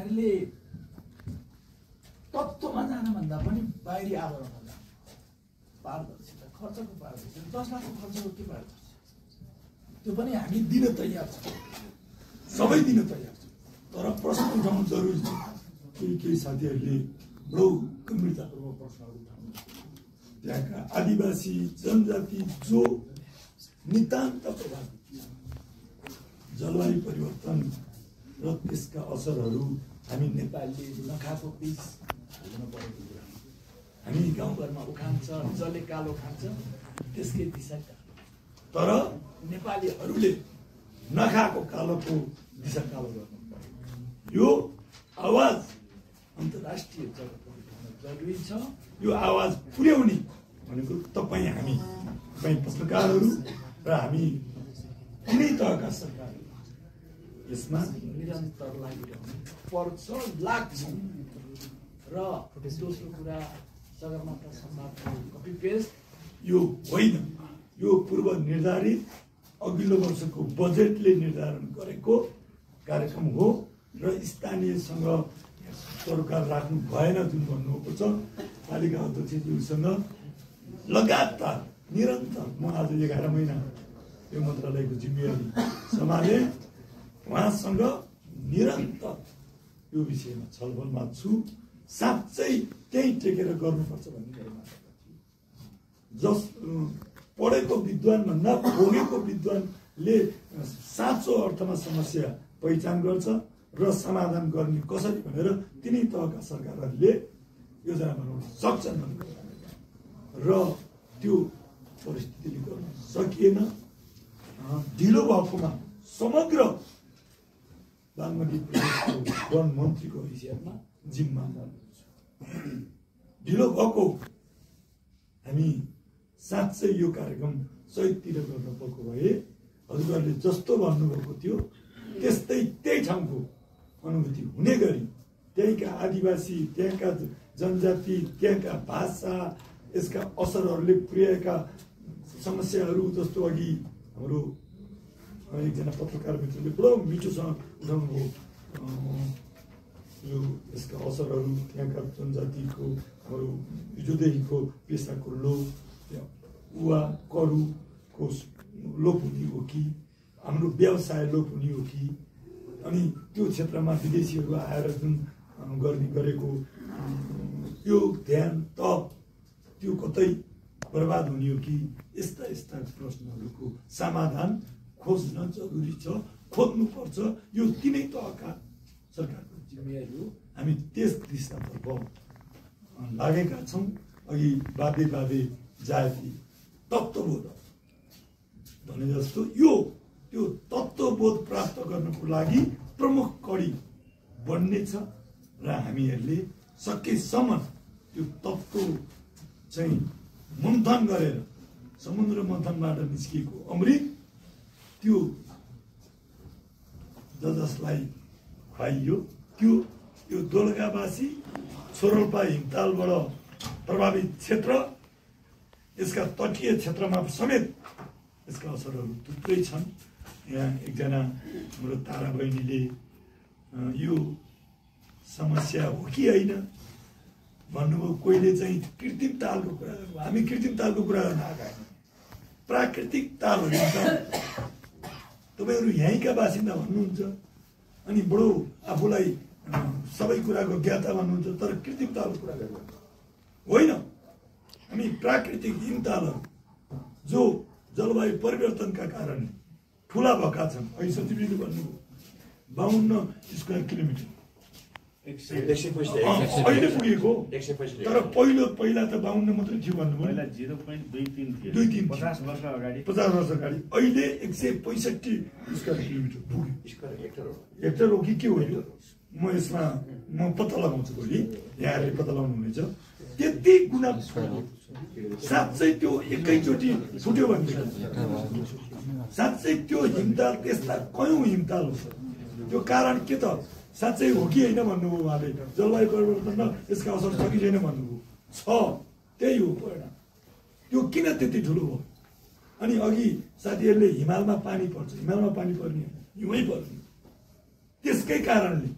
यहाँले तत्त्वमा जानभन्दा पनि बाहिरी आवरणमा जानु पारदर्शिता खर्चको पारदर्शिता 10 लाखको खर्चको के पारदर्शिता त्यो पनि हामी दिन तयार छौँ सबै दिन तयार छौँ तर प्रश्न उठाउनु जरुरी छ केही साथीहरूले बडो गम्भीरतापूर्वक प्रश्नहरू उठाउनु त्यहाँका आदिवासी जनजाति जो नितान्त प्रभावित जलवायु परिवर्तन र त्यसका असरहरू हामी नेपालीले नखाएको पिस हाल्न परेको कुरा हामी गाउँघरमा उखान्छ जसले कालो खान्छ त्यसकै दिशा कालो तर नेपालीहरूले नखाएको कालोको दिशा कालो गर्नु पर्यो यो आवाज अन्तर्राष्ट्रिय जगतमा उठाउन जरुरी छ यो आवाज पुर्याउने भनेको तपाईँ हामी पत्रकारहरू र हामी कुनै तहका सरकारहरू यसमा निरन्तर लागिरहनु पर्छ लाग्छौँ र दोस्रो कुरा सगरमाथा संवादको कपी पेस्ट यो होइन यो पूर्व निर्धारित अघिल्लो वर्षको बजेटले निर्धारण गरेको कार्यक्रम हो र स्थानीयसँग सरकार राख्नु भएन जुन भन्नुभएको छ पालिका अध्यक्षज्यूसँग लगातार निरन्तर म आज 11 महिना यो मन्त्रालयको जिम्मेवारी सम्हाले उहाँसँग निरन्तर यो विषयमा छलफलमा छु साँच्चै त्यही टेकेर गर्नुपर्छ भन्ने मेरो मान्यता थियो जस पढेको विद्वान भन्दा भोगेको विद्वानले साँचो अर्थमा समस्या पहिचान गर्छ र समाधान गर्ने कसरी भनेर तिनै तहका सरकारहरूले योजना बनाउन सक्छन् र त्यो परिस्थितिले गर्न सकिएन ढिलो भएकोमा समग्र बागमती प्रदेशको वन मन्त्रीको हैसियतमा जिम्मा गर्नुहुन्छ ढिलो भएको हामी साँच्चै यो कार्यक्रम सहिततिर गर्न पर्को भए हजुरहरूले जस्तो भन्नुभएको थियो त्यस्तै त्यही ठाउँको अनुभूति हुने गरी त्यहीँका आदिवासी त्यहाँका जनजाति त्यहाँका भाषा यसका असरहरूले पुर्याएका समस्याहरू जस्तो अघि हाम्रो एकजना पत्रकार मित्रले बडो मिठोसँग उठाउनु भयो यो यसका असरहरू त्यहाँका जनजातिको हाम्रो हिजोदेखिको पेसाको लोप उवा करुको लोप हुने हो कि हाम्रो व्यवसाय लोप हुने हो कि अनि त्यो क्षेत्रमा विदेशीहरू आएर जुन गरेको त्यो ध्यान त त्यो कतै बर्बाद हुने हो कि यस्ता यस्ता प्रश्नहरूको समाधान खोज्न जरुरी छ खोज्नुपर्छ यो तिनै तहका सरकारको जिम्मेवारी हो हामी त्यस दिशातर्फ लागेका छौँ अघि बाधे जाति तत्त्वबोध भने जस्तो यो त्यो तत्त्वबोध प्राप्त गर्नको लागि प्रमुख कडी बन्नेछ र हामीहरूले सकेसम्म त्यो तत्त्व चाहिँ मन्थन गरेर समुद्र मन्थनबाट निस्किएको अमृत त्यो जसलाई खुवाइयो त्यो यो दोलखावासी छोरोल्पा हिमतालबाट प्रभावित क्षेत्र यसका तटीय क्षेत्रमा समेत यसका असरहरू थुप्रै छन् यहाँ एकजना हाम्रो तारा बहिनीले यो समस्या हो कि होइन भन्नुभयो कोहीले चाहिँ कृत्रिम तालको कुरा गर्नु हामी कृत्रिम तालको कुरा गर्न आएका होइन प्राकृतिक ताल हो तपाईँहरू यहीँका बासिन्दा भन्नुहुन्छ अनि बडो आफूलाई सबै कुराको ज्ञाता भन्नुहुन्छ तर कृत्रिम तालको कुरा गर्नु होइन हामी प्राकृतिक हिमतालहरू जो जलवायु परिवर्तनका कारण ठुला भएका छन् अहिले सचिवले भन्नुभयो 52 स्क्वायर किलोमिटर अहिले पुगेको तर पहिला त 52 मात्रै थियो भन्नुभयो 0.23 50 वर्ष अगाडि अहिले 165 स्क्वायर किलोमिटर पुग्यो हेक्टर हो कि के हो म यसमा म पत्ता लगाउँछु भोलि यहाँहरूले पत्ता लगाउनु हुनेछ त्यति गुणा साँच्चै त्यो एकैचोटि फुट्यो भने साँच्चै त्यो हिमताल त्यस्ता कयौं हिमताल हो त्यो कारण के त साँच्चै हो कि होइन भन्नुभयो उहाँले जलवायु परिवर्तनमा यसका असर छ कि छैन भन्नुभयो छ त्यही हो परिणाम त्यो किन त्यति ठुलो हो अनि अघि साथीहरूले हिमालमा पानी पर्छ हिमालमा पानी पर्ने हिउँै पर्ने त्यसकै कारणले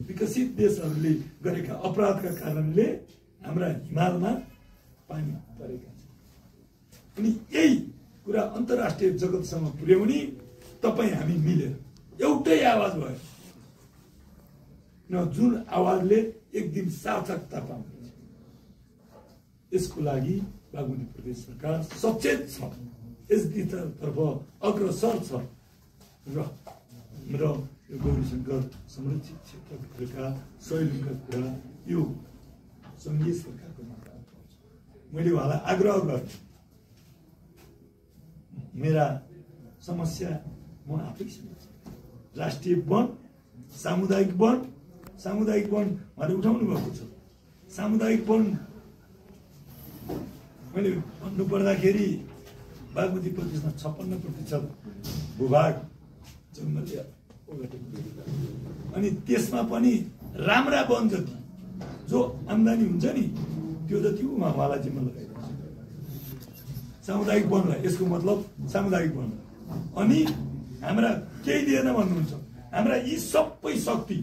विकसित देशहरूले गरेका अपराधका कारणले हाम्रा हिमालमा पानी परेका छन्। अनि यही कुरा अन्तर्राष्ट्रिय जगतसँग पुर्याउने तपाईँ हामी मिलेर एउटै आवाज भयो न, जुन आवाजले एक दिन सार्थकता पाउँछ। यसको लागि बागमती प्रदेश सरकार सचेत छ, यस दिशातर्फ अग्रसर छ र यो गौरीशङ्कर संरक्षित क्षेत्रभित्रका शैलीका कुरा यो सङ्घीय सरकारको मात्रा मैले उहाँलाई आग्रह गर्छु। मेरा समस्या म आफैसँग छ। राष्ट्रिय वन, सामुदायिक वन उहाँले उठाउनु भएको छ। सामुदायिक वन मैले भन्नु पर्दाखेरि बागमती प्रदेशमा 56% भूभाग जङ्गलले ओगटेको, अनि त्यसमा पनि राम्रा वन जति जो आम्दानी हुन्छ नि त्यो जति उहाँलाई जिम्मा लगाइरहेको छ सामुदायिक वनलाई। यसको मतलब सामुदायिक वन। अनि हाम्रा केही दिएन भन्नुहुन्छ, हाम्रा यी सबै शक्ति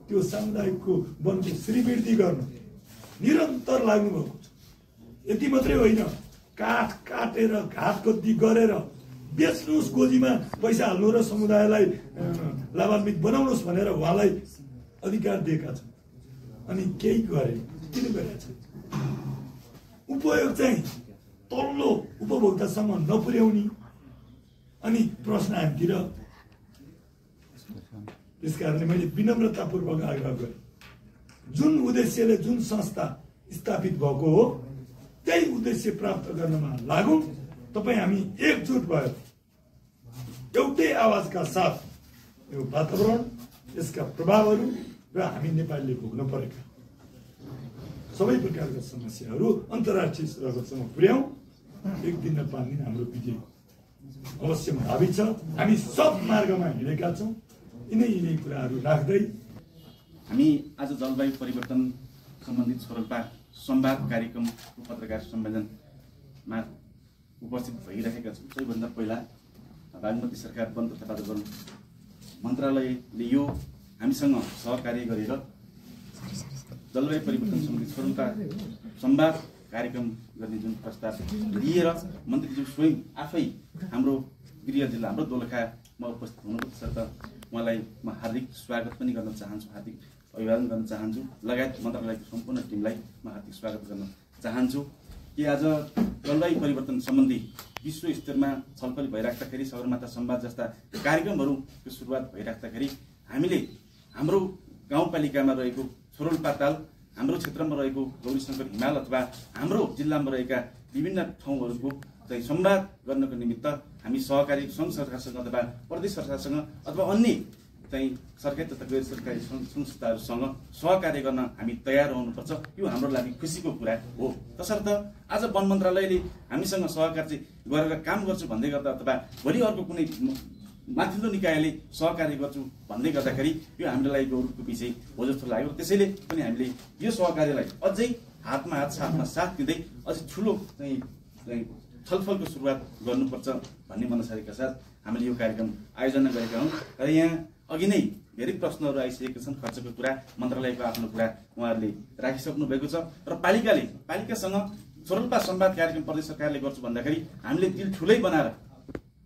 त्यो सामुदायिकको वनको श्रीवृद्धि गर्न निरन्तर लाग्नु भएको छ। यति मात्रै होइन, काठ काटेर घाट गद्दी गरेर बेच्नुहोस्, गोजीमा पैसा हाल्नु र समुदायलाई लाभान्वित बनाउनुहोस् भनेर उहाँलाई अधिकार दिएका छन्। अनि केही गरे, किन गरेका छन्? उपयोग चाहिँ तल्लो उपभोक्तासम्म नपुर्याउने। अनि प्रश्न हामीतिर, त्यस कारणले मैले विनम्रतापूर्वक आग्रह गरेँ, जुन उद्देश्यले जुन संस्था स्थापित भएको हो त्यही उद्देश्य प्राप्त गर्नमा लागौँ। तपाईँ हामी एकजुट भएर एउटै आवाजका साथ यो वातावरण, यसका प्रभावहरू र हामी नेपालीले भोग्न परेका सबै प्रकारका समस्याहरू अन्तर्राष्ट्रिय जगतसँग पुर्याउँ। एक दिन न पानी हाम्रो विजय अवश्य भावी छ। हामी सब मार्गमा हिँडेका छौँ। यिनै कुराहरू राख्दै हामी आज जलवायु परिवर्तन सम्बन्धित छोरोल्पा संवाद कार्यक्रमको पत्रकार सम्मेलनमा उपस्थित भइरहेका छौँ। सबैभन्दा पहिला बागमती सरकार वन तथा वातावरण मन्त्रालयले यो हामीसँग सहकार्य गरेर जलवायु परिवर्तन सम्बन्धी छोरोल्पा संवाद कार्यक्रम गर्ने जुन प्रस्ताव लिएर मन्त्रीज्यू स्वयं आफै हाम्रो गृह जिल्ला हाम्रो दोलखामा उपस्थित हुनुपर्छ। उहाँलाई म हार्दिक स्वागत पनि गर्न चाहन्छु, हार्दिक अभिवादन गर्न चाहन्छु। लगायत मन्त्रालयको सम्पूर्ण टिमलाई म हार्दिक स्वागत गर्न चाहन्छु कि आज जलवायु परिवर्तन सम्बन्धी विश्व स्तरमा छलफल भइराख्दाखेरि, सगरमाथा संवाद जस्ता कार्यक्रमहरूको सुरुवात भइराख्दाखेरि हामीले हाम्रो गाउँपालिकामा रहेको छोरोल्पा ताल, हाम्रो क्षेत्रमा रहेको गौरीशङ्कर हिमाल अथवा हाम्रो जिल्लामा रहेका विभिन्न ठाउँहरूको चाहिँ संवाद गर्नको निमित्त हामी सहकारी सङ्घ सरकारसँग अथवा प्रदेश सरकारसँग अथवा अन्य चाहिँ सरकारी तथा गैर सरकारी संस्थाहरूसँग सहकार्य गर्न हामी तयार रहनुपर्छ। यो हाम्रो लागि खुसीको कुरा हो। तसर्थ आज वन मन्त्रालयले हामीसँग सहकार चाहिँ गरेर काम गर्छु भन्दै गर्दा अथवा भोलि अर्को कुनै माथिल्लो निकायले सहकार्य गर्छु भन्दै गर्दाखेरि यो हाम्रो लागि गौरवको विषय हो जस्तो लाग्यो। त्यसैले पनि हामीले यो सहकार्यलाई अझै हातमा हात साथमा साथ दिँदै अझै ठुलो चाहिँ छलफलको सुरुवात गर्नुपर्छ भन्ने मनसायका साथ हामीले यो कार्यक्रम आयोजना गरेका हौँ। र यहाँ अघि नै धेरै प्रश्नहरू आइसकेका छन्। खर्चको कुरा मन्त्रालयको आफ्नो कुरा उहाँहरूले राखिसक्नु भएको छ र पालिकासँग छोरोल्पा संवाद कार्यक्रम प्रदेश सरकारले गर्छु भन्दाखेरि हामीले दिल ठुलै बनाएर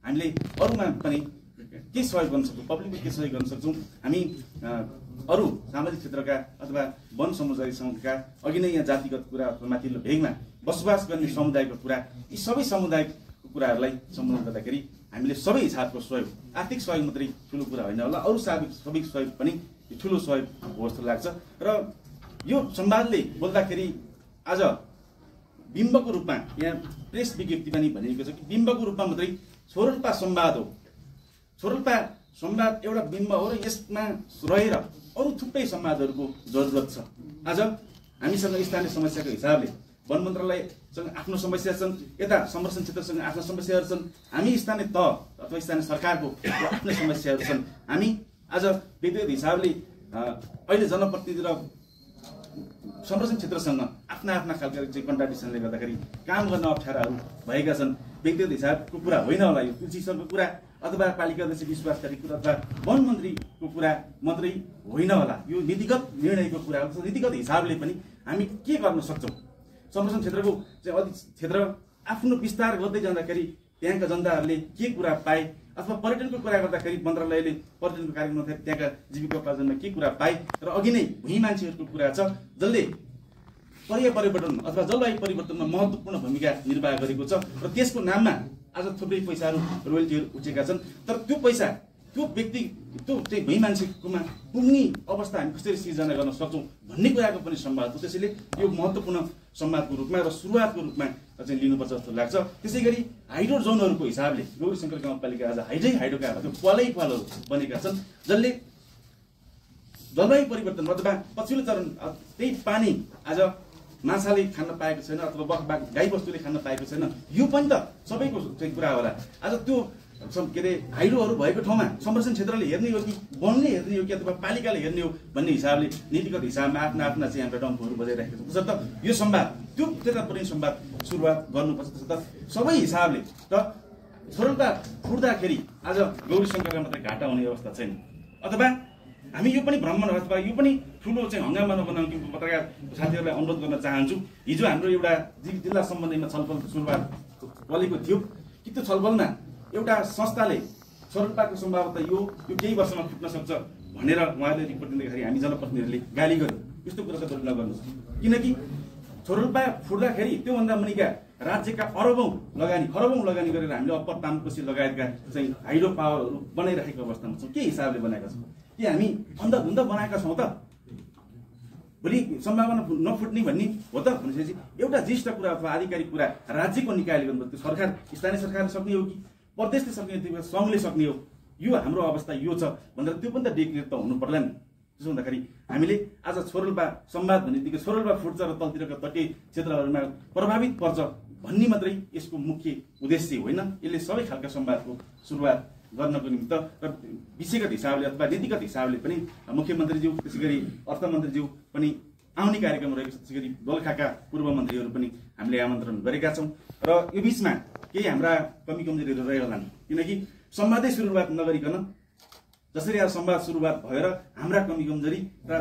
हामीले अरूमा पनि के सहयोग गर्न सक्छौँ, पब्लिकले के सहयोग गर्न सक्छौँ। हामी अरू सामाजिक क्षेत्रका अथवा वन समुदायसँगका अघि नै यहाँ जातिगत कुरा अथवा माथिल्लो भेगमा बसोबास गर्ने समुदायको कुरा, यी सबै समुदायको कुराहरूलाई सम्बोधन गर्दाखेरि हामीले सबै हिसाबको सहयोग, आर्थिक सहयोग मात्रै ठुलो कुरा होइन होला, अरू सामाजिक सहयोग पनि ठुलो सहयोग हो जस्तो लाग्छ। र यो संवादले बोल्दाखेरि आज बिम्बको रूपमा यहाँ प्रेस विज्ञप्ति पनि भनिएको छ कि बिम्बको रूपमा मात्रै छोरोल्पा संवाद हो। छोरोल्पा संवाद एउटा बिम्ब हो र यसमा रहेर अरू थुप्रै संवादहरूको जरुरत छ। आज हामीसँग स्थानीय समस्याको हिसाबले वन मन्त्रालयसँग आफ्नो समस्या छन्, यता संरक्षण क्षेत्रसँग आफ्ना समस्याहरू छन्, हामी स्थानीय तह अथवा स्थानीय सरकारको आफ्नै समस्याहरू छन्। हामी आज व्यक्तिगत हिसाबले अहिले जनप्रतिनिधि र संरक्षण क्षेत्रसँग आफ्ना खालका चाहिँ कन्ट्राडिक्सनले गर्दाखेरि काम गर्न अप्ठ्याराहरू भएका छन्। व्यक्तिगत हिसाबको कुरा होइन होला, यो तुलसी सरको कुरा अथवा पालिका अध्यक्ष विश्वास कार्की कुरा अथवा वन मन्त्रीको कुरा मात्रै होइन होला, यो नीतिगत निर्णयको कुरा हो। नीतिगत हिसाबले पनि हामी के गर्न सक्छौँ, संरक्षण क्षेत्रको चाहिँ अधिक क्षेत्र आफ्नो विस्तार गर्दै जाँदाखेरि त्यहाँका जनताहरूले के कुरा पाए, अथवा पर्यटनको कुरा गर्दाखेरि मन्त्रालयले पर्यटनको कार्यक्रम त्यहाँका जीविकोपार्जनमा के कुरा पाए, र अघि नै भूमि मान्छेहरूको कुरा छ जसले पर्यावरण परिवर्तन अथवा जलवायु परिवर्तनमा महत्त्वपूर्ण भूमिका निर्वाह गरेको छ, र त्यसको नाममा आज थुप्रै पैसाहरू रोयल्टीहरू उठेका छन्। तर त्यो पैसा त्यो व्यक्ति त्यो चाहिँ भूमि मान्छेकोमा पुग्ने अवस्था हामी कसरी सिर्जना गर्न सक्छौँ भन्ने कुराको पनि संवाद हो। त्यसैले यो महत्त्वपूर्ण संवादको रूपमा र सुरुवातको रूपमा चाहिँ लिनुपर्छ जस्तो लाग्छ। त्यसै गरी हाइड्रो जोनहरूको हिसाबले गौरीशङ्कर गाउँपालिका आज हाइड्रोका पलै बनेका छन्, जसले जलवायु परिवर्तन अथवा पछिल्लो चरण त्यही पानी आज माछाले खान पाएको छैन अथवा गाईबस्तुले खान पाएको छैन, यो पनि त सबैको चाहिँ कुरा होला। आज त्यो के अरे हाइड्रोहरू भएको ठाउँमा संरक्षण क्षेत्रले हेर्ने हो कि वनले हेर्ने हो कि अथवा पालिकाले हेर्ने हो भन्ने हिसाबले नीतिगत हिसाबमा आफ्ना चाहिँ हाम्रो डम्फहरू बजाइरहेको छ। त्यसर्थ यो संवाद त्यो त्यता पनि संवाद सुरुवात गर्नुपर्छ। त्यसर्थ सबै हिसाबले र छोरोल्पा फुट्दाखेरि आज गौरीशङ्करलाई मात्रै घाटा हुने अवस्था छैन, अथवा हामी यो पनि भ्रमण अथवा यो पनि ठुलो चाहिँ हङ्गामा नबनाउने पत्रकार साथीहरूलाई अनुरोध गर्न चाहन्छु। हिजो हाम्रो एउटा जिल्ला सम्बन्धीमा छलफल सुरुवात गरेको थियो कि त्यो छलफलमा एउटा संस्थाले छोरोल्पाको सम्भावना यो केही वर्षमा फुट्न सक्छ भनेर उहाँले रिपोर्ट दिँदाखेरि हामी जनप्रतिनिधिहरूले गाली गर्यौँ। यस्तो कुरा त नगर्नुहोस्, किनकि छोरोल्पा फुट्दाखेरि त्योभन्दा मुनिका राज्यका खरबौँ लगानी गरेर हामीले अप्पर तामकोसी लगायतका चाहिँ हाइड्रो पावरहरू बनाइरहेको अवस्थामा छौँ। के हिसाबले बनाएका छौँ? कि हामी अन्धाधुन्ध बनाएका छौँ त? भोलि सम्भावना नफुट्ने भन्ने हो त भनेपछि एउटा ज्येष्ठ कुरा अथवा आधिकारिक कुरा राज्यको निकायले गर्नुपर्छ। त्यो सरकार, स्थानीय सरकारले सक्ने हो कि प्रदेशले सक्ने हो, सङ्घले सक्ने हो? यो हाम्रो अवस्था यो छ भनेर त्यो पनि त डिक्लेयर त हुनु पर्ला नि। त्यसो हुँदाखेरि हामीले आज छोरोल्पा संवाद भन्ने बित्तिकै छोरोल्पा फुट्छ र तलतिरका तटीय क्षेत्रहरूमा प्रभावित पर्छ भन्ने मात्रै यसको मुख्य उद्देश्य होइन। यसले सबै खालका संवादको सुरुवात गर्नको निमित्त र विषयगत हिसाबले अथवा नीतिगत हिसाबले पनि मुख्यमन्त्रीज्यू त्यसै गरी अर्थमन्त्रीज्यू पनि आउने कार्यक्रम रहेको छ। त्यसै गरी दोलखाका पूर्व मन्त्रीहरू पनि हामीले आमन्त्रण गरेका छौँ र यो बिचमा केही हाम्रा कमी कमजोरीहरू रहिरहलान्, किनकि संवादै सुरुवात नगरिकन जसरी आज संवाद सुरुवात भएर हाम्रा कमी कमजोरी र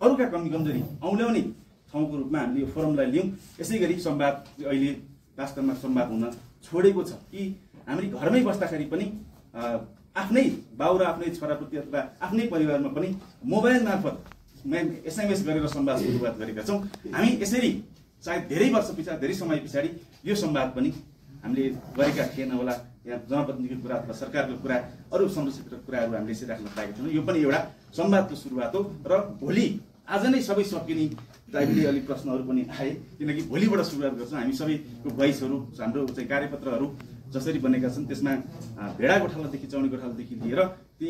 अरूका कमी कमजोरी औल्याउने ठाउँको रूपमा हामीले यो फोरमलाई लियौँ। यसै गरी संवाद अहिले वास्तवमा संवाद हुन छोडेको छ कि हामी घरमै बस्दाखेरि पनि आफ्नै बाउ र आफ्नै छोराप्रति अथवा आफ्नै परिवारमा पनि मोबाइल मार्फत SMS गरेर संवाद सुरुवात गरेका छौँ। हामी यसरी सायद धेरै वर्ष पछाडि, धेरै समय पछाडि यो संवाद पनि हामीले गरेका थिएन होला। यहाँ जनप्रतिनिधिको कुरा अथवा सरकारको कुरा, अरू संरक्षित कुराहरू हामीले यसरी राख्न पाएका छैनौँ। यो पनि एउटा संवादको सुरुवात हो र भोलि आज नै सबै सकिने टाइपले अलिक प्रश्नहरू पनि आए, किनकि भोलिबाट सुरुवात गर्छौँ। हामी सबैको भोइसहरू, हाम्रो चाहिँ कार्यपत्रहरू जसरी बनेका छन् त्यसमा भेडा गोठालादेखि चौनी गोठालादेखि लिएर ती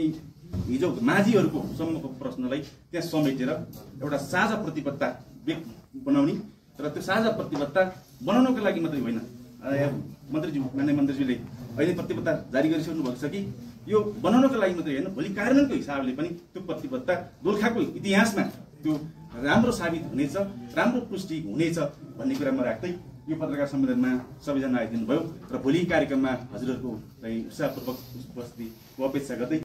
हिजो माझीहरूको सम्मको प्रश्नलाई त्यहाँ समेटेर एउटा साझा प्रतिबद्धता बनाउने र त्यो साझा प्रतिबद्धता बनाउनको लागि मात्रै होइन, माननीय मन्त्रीज्यूले अहिले प्रतिबद्धता जारी गरिसक्नु भएको छ कि यो बनाउनको लागि मात्रै होइन, भोलि कार्यान्वयनको हिसाबले पनि त्यो प्रतिबद्धता दोलखाको इतिहासमा त्यो राम्रो साबित हुनेछ, राम्रो पुष्टि हुनेछ भन्ने कुरामा राख्दै यो पत्रकार सम्मेलनमा सबैजना आइदिनु भयो र भोलि कार्यक्रममा हजुरहरूको उत्साहपूर्वक उपस्थितिको अपेक्षा गर्दै